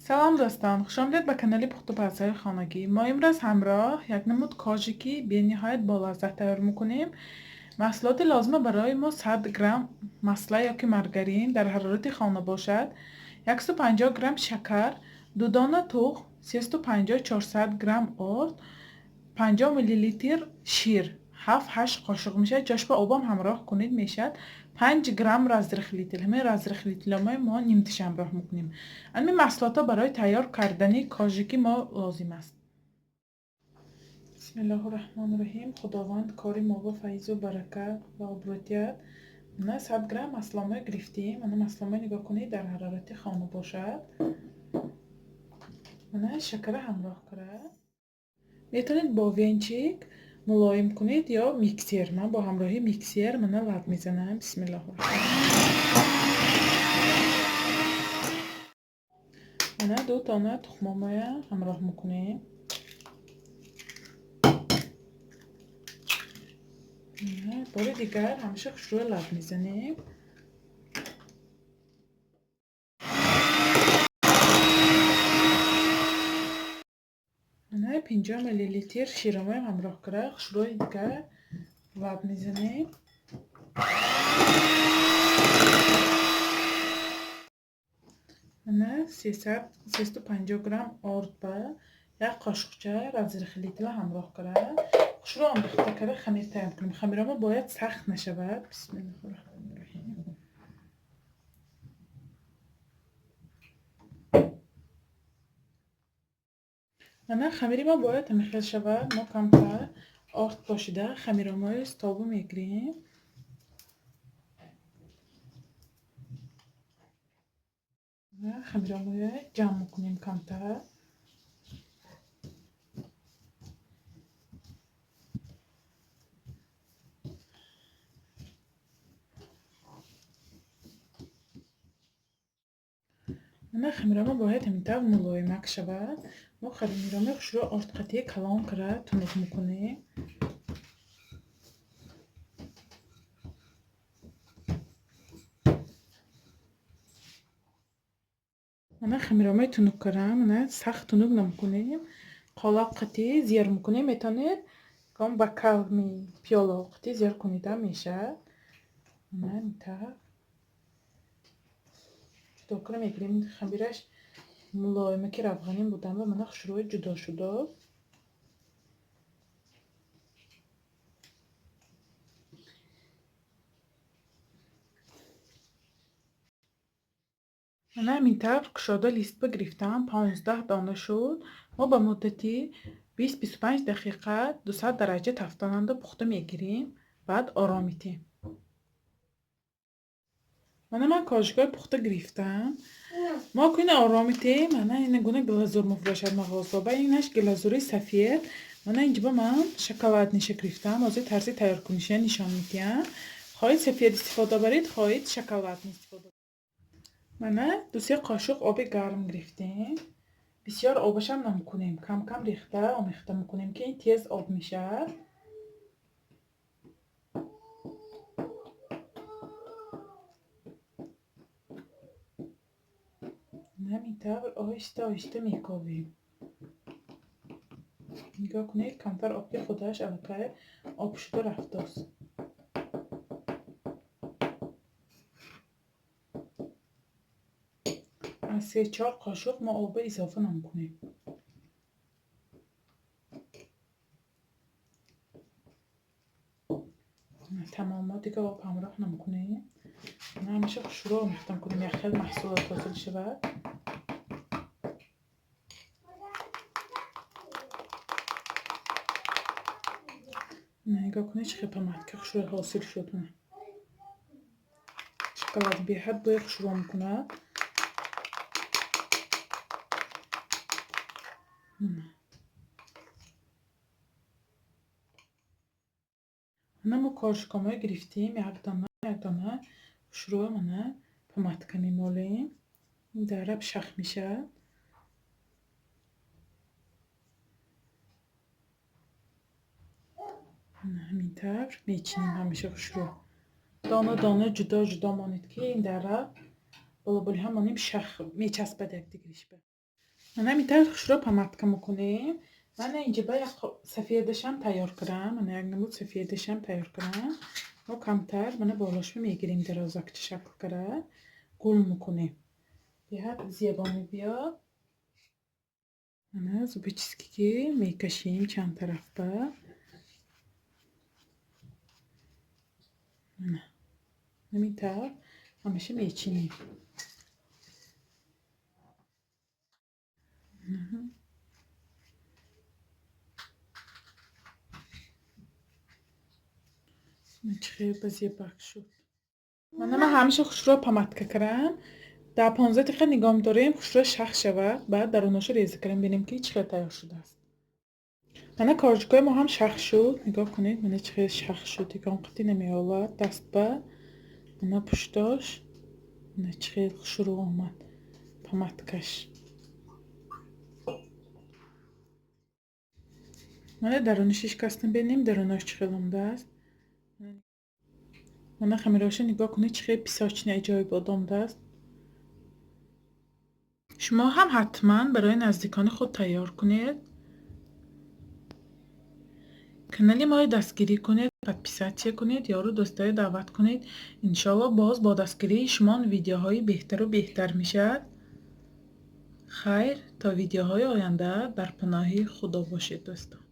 Салом дӯстон, хушомадед ба канали пухтупазҳои хонагӣ. Мо имрӯз ҳамроҳ як намуд кожики бениҳоят болаззат тайёр мекунем. Маҳсулоти лозима барои мо 100 грамм масла ёки маргарин дар ҳарорати хона бошад, 150 грамм шакар, 2 дона тухм, 350-400 грамм орд, 50 миллилитр шир, 7-8 қошуқ мешавад. Ҷош ба обам ҳамроҳ кунед мешавад. 5 грамм разрыхлитель. Ҳамин разрыхлителҳои мо нимтиш ҳамроҳ мекунем. Ҳамин маҳсулотҳо барои тайёр кардани кожики мо лозим аст. Бисмиллоҳу раҳмони раҳим. Худованд кори мо ба файзу баракат ва обрӯ диҳад. Мана 100 грамм масломои гирифтем. Мана масломои нигоҳ кунед, дар ҳарорати хона бошад. Мана шакара ҳамроҳ кунад. Метавонед бо венчик мулоим кунед ё миксер. Ман бо ҳамроҳи миксер мана лат мезанам. Бисмиллоҳу. Мана 2 дона тухмомоя ҳамроҳ мекунем. Бори дигар ҳамеша хушрӯя лат мезанем. Мана 50 миллилитр широмоям ҳамроҳ кара, хушрӯи дигар лат мезанем. Мана 350 грамм орд ба як қошуқча разрыхлитель ҳамроҳ кара, хушрӯ омехта кара хамир тайёр кунем. Хамиромо бояд сахт нашавад. Бисмиллоҳи раҳмони раҳим. Мана хамири мо бояд ҳамин шавад. Мо камтар орд пошида хамиромои стобу мегирем. Хамиромоя ҷамъ мекунем камтар. Мана хамиромо бояд ҳамин тавр мулоимак шавад. Мо хамиромои хушрӯ ордқатии калон кара тунук мекунем. Мана хамиромои тунук кара, мана сахт тунук намекунем. Қолоқ қатӣ зер мекунем. Метавонед ком ба калми пиёло қатӣ зер кунедам мешавад. Мана ин тавр ҷудо кара мегирем. Хамираш мулоима ки равғанин будан ва мана хушрӯи ҷудо шудааст. Мана ҳамин тавр кушода листба гирифтам, 15 дона шуд. Мо ба муддати 20-25 дақиқа 200 дараҷа тафтонанда пухта мегирем, баъд ором метем. Мана ман кожикҳои пухта гирифтам. Мо куна ором метем. Мана ина гуна глазур мефурӯшад мағозаба. Инаш глазури сафед. Мана инҷоба ман шоколадниша гирифтам. Ҳозир тарзи тайёркуниша нишон медиҳам. Хоҳед сафед истифода баред, хоҳед шоколадни истифода. Мана 2-3 қошуқ оби гарм гирифтем. Бисёр обашам намекунем. Кам-кам рехта омехта мекунем, ки ин тез об мешавад. Ҳамин тавр оҳиста-оҳиста мековем. Нигоҳ кунед, камтар оби худаш аллакай об шуда рафтааст. Аз 3-4 қошуқ мо оба изофа намекунем. Тамом, мо дигар об ҳамроҳ намекунем. Ҳамеша хушрӯ омехта мекунем, як хел маҳсулот ҳосил шавад. Нигоҳ кунед, чӣ хел помадка хушрӯ ҳосил шуд. Шоколад беҳад бӯи хушрӯ мекунад. Мана мо кожикомои гирифтем, як дона, як дона хушрӯ мана помадка мемолем. Ин дараб шах мешавад. Ҳамин тавр мечинем ҳамеша хушрӯ. Дона дона ҷудо ҷудо монед, ки ин дара болоболиҳа монем, шах мечаспад якдигаришба. Мана ҳамин хушро помадка мекунем. Мана инҷа ба як сафедашам тайёр кардам. Мана як намуд сафедашам тайёр кардам. Мо камтар мана болошро мегирем, дарозакча шакл кара гул мекунем. Беҳад зебо мебиёд. Мана зубочистка ки мекашем чанд тарафба. Мана ҳамин тавр ҳамаша мечинем. Чӣ хел ба зебак шуд. Мана ман ҳамаша хушро помадка кардам. Дар 15 дақиқа нигоҳ медорем, хушро шах шавад, баъд даруношо реза кардем, бинем, ки чӣ хел тайёр шудааст. Мана коржикҳои мо ҳам шах шуд. Нигоҳ кунед, мана чӣ хел шах шуд. Ягон қити намеовард дастба. Мана пуштош, мана чӣ хел хушрӯ омад помадкаш. Мана даруниши шикастам, бинем, дарунош чӣ хел омадааст. Мана хамироша нигоҳ кунед, чӣ хел песочный аҷоибот омадааст. Шумо ҳам ҳатман барои наздикони худ тайёр кунед. Канали моро дастгирӣ кунед, подписаться кунед, ёру дӯстое даъват кунед. Иншоалло, боз бо дастгирии шумо видеоҳои беҳтару беҳтар мешавад. Хайр, то видеоҳои оянда дар паноҳи Худо бошед, дӯстон.